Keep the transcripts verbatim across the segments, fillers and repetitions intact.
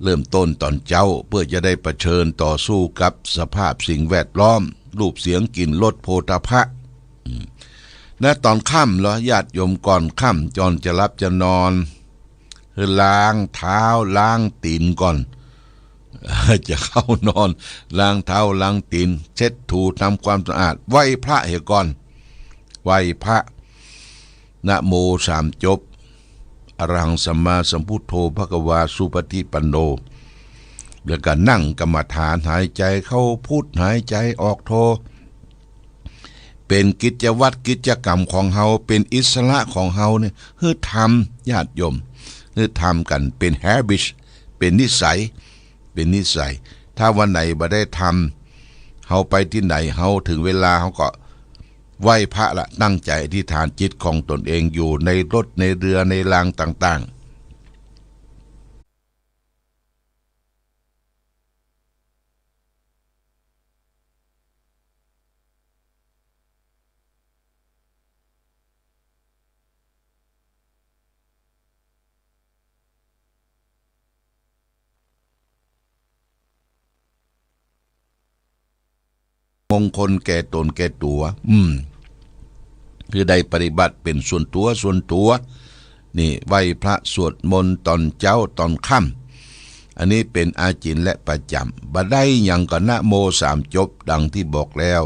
เริ่มต้นต๋อนเจ๊า เปื้อจะได้เผชิญต่อสู้กับสภาพสิ่งแวดล้อม รูปเสียงกลิ่นรสโผฏฐัพพะ อืม และต๋อนค่ำเหรอ ญาติโยม ก่อนค่ำ ก่อนจะหลับจะนอน คือล้างเท้าล้างตี๋นก่อน จะเข้านอน ล้างเท้าล้างตี๋น เช็ดถูทำความสะอาด ไหว้พระเหียก่อน ไหว้พระ นะโมสามจบ อะระหังสัมมาสัมพุทโธ ภะคะวา สุปฏิปันโน แล้วก็นั่งกรรมฐาน หายใจ๋เข้าพุทธ หายใจ๋ออกโธ เป๋นกิจวัตรกิจกรรมของเฮา เป๋นอิสระของเฮาเนี่ย หื้อทำ ญาติโยม หื้อทำกั๋น เป๋น habit เป๋นนิสัย เป๋นนิสัย ถ้าวันไหนบ่ได้ทำ เฮาไปตี้ไหน เฮาเถิงเวลา เฮาก็ไหว้พระละ ตั้งใจ๋อธิษฐานจิตของต๋นเอง อยู่ในรถในเฮือในรางต่างๆ มงคลแก่ต๋นแก่ตั๋ว อืม คือได้ปฏิบัติเป๋นส่วนตั๋วส่วนตั๋ว นี่ไหว้พระสวดมนต์ต๋อนเจ๊าต๋อนค่ำ อันนี้เป๋นอาจิณและประจ๋ำ บ่ได้หยังก็นะโมสามจบดังตี้บอกแล้ว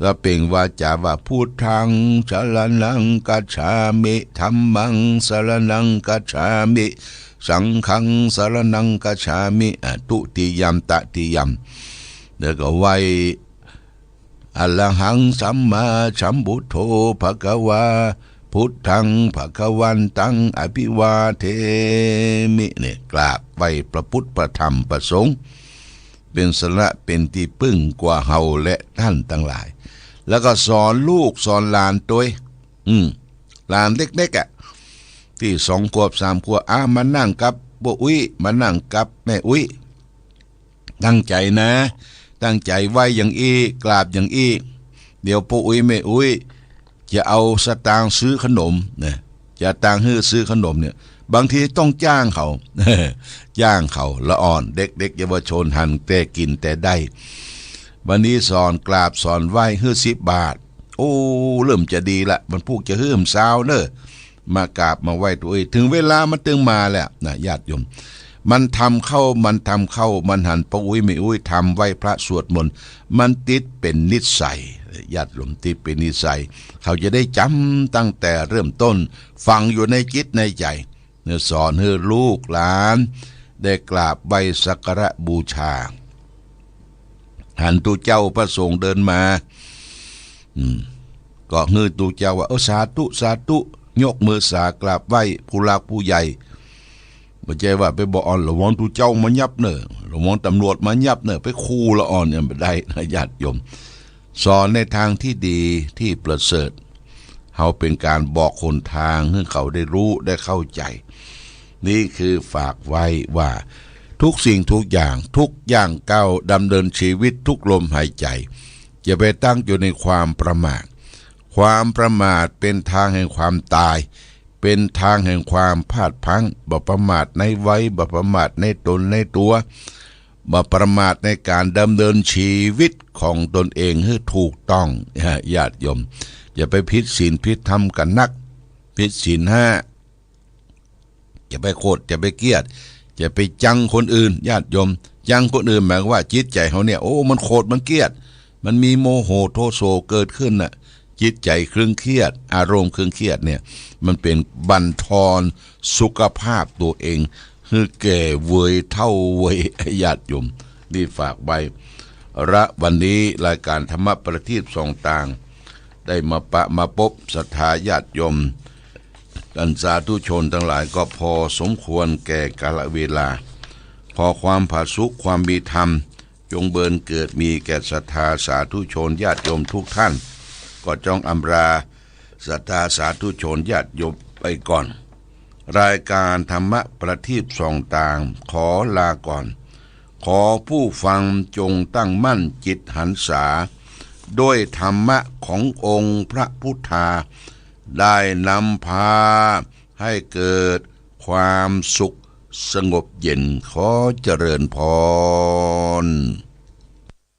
แล้วเปล่งวาจาว่า พุทธังสรณังคัจฉามิ ธัมมังสรณังคัจฉามิ สังฆังสรณังคัจฉามิ อ่ะ ทุติยัม ตติยัม แล้วก็ไหว้ อะระหังสัมมาสัมพุทโธ ภะคะวา พุทธังภะคะวันตัง อะภิวาเทมิ เนี่ย กราบไหว้พระพุทธ พระธรรม พระสงฆ์ เป๋นสรณะ เป๋นตี้ปึ้งกว่าเฮาและต้านตังหลาย แล้วก็สอนลูกสอนหลานตวย อืม หลานเล็กๆ อ่ะ ตี้สองขวบสามขวบ อ่ะ มานั่งกับป้ออุ๊ย มานั่งกับแม่อุ๊ย ตั้งใจ๋นะ ตั้งใจ๋ไหว้อย่างอี้ กราบอย่างอี้ เดี๋ยวป้ออุ๊ยแม่อุ๊ยจะเอาสตางค์ซื้อขนมนะ จะเอาตังค์หื้อซื้อขนมเนี่ย บางทีต้องจ้างเขา จ้างเขา ละอ่อน เด็กๆ เยาวชนหันแต่กิ๋นแต่ได้ วันนี้สอนกราบสอนไหว้หื้อสิบบาท โอ้ เริ่มจะดีละ วันพูกจะหื้อซาวเน่อ มากราบมาไหว้ตวย เถิงเวลามันตึงมาแล้วนะ ญาติโยม มันทำเข้า มันทำเข้า มันหันป้ออุ๊ยแม่อุ๊ยทำ ไหว้พระสวดมนต์ มันติดเป๋นนิสัย ญาติโยม ติดเป๋นนิสัย เขาจะได้จ๋ำตั้งแต่เริ่มต้น ฝังอยู่ในจิตในใจ๋ เนี่ย สอนหื้อลูกหลานได้กราบไหว้สักการะบูชา หันตุ๊เจ้าพระสงฆ์เดินมา อืม ก็หื้อตุ๊เจ้าว่า เออ สาธุ สาธุ ยกมือสากราบไหว้ผู้หลักผู้ใหญ่ บ่ใจ้ว่าไปบอกอ่อน ระวังตุ๊เจ้ามายับเน่อ ระวังต๋ำรวจมายับเน่อ ไปขู่ละอ่อนเนี่ย บ่ได้นะ ญาติโยม สอนในทางตี้ดีตี้ประเสริฐ เฮาเป๋นก๋านบอกหนตางหื้อเขาได้ฮู้ได้เข้าใจ๋ นี่คือฝากไว้ว่า ทุกสิ่งทุกอย่าง ทุกย่างก้าวดำเนินชีวิต ทุกลมหายใจ๋ อย่าไปตั้งอยู่ในความประมาท ความประมาทเป๋นตางแห่งความต๋าย เป๋นตางแห่งความพลาดพลั้ง บ่ประมาทในวัย บ่ประมาทในต๋นในตั๋ว บ่ประมาทในก๋านดำเนินชีวิตของตนเองหื้อถูกต้อง ญาติโยม อย่าไปผิดศีลผิดธรรมกั๋นนัก ผิดศีลห้า อย่าไปโขด อย่าไปเคียด อย่าไปจังคนอื่น ญาติโยม จังคนอื่นหมายความว่าจิตใจ๋เฮาเนี่ย โอ้ มันโขด มันเคียด มันมีโมโหโทโสเกิดขึ้นน่ะ จิตใจ๋เคร่งเครียด อารมณ์เคร่งเครียดเนี่ย มันเป๋นบั่นทอนสุขภาพตนเอง หื้อแก่เวยเฒ่าเวย ญาติโยม นี่ฝากไว้ และวันนี้รายก๋านธรรมะประทีปส่องตาง ได้มาปะมาปบศรัทธาญาติโยม อันสาธุชนตังหลายก็พอสมควรแก่กาลเวลา ขอความผาสุก ความมีธรรม จงบังเกิดมีแก่ศรัทธาสาธุชนญาติโยมทุกท่าน ก็จ้องอำลาศรัทธาสาธุชนญาติโยมไปก่อน รายก๋านธรรมะประทีปส่องตางขอลาก่อน ขอผู้ฟังจงตั้งมั่นจิตหันษา ด้วยธรรมะขององค์พระพุทธา ได้นำพาให้เกิดความสุข สงบเย็น ขอเจริญพร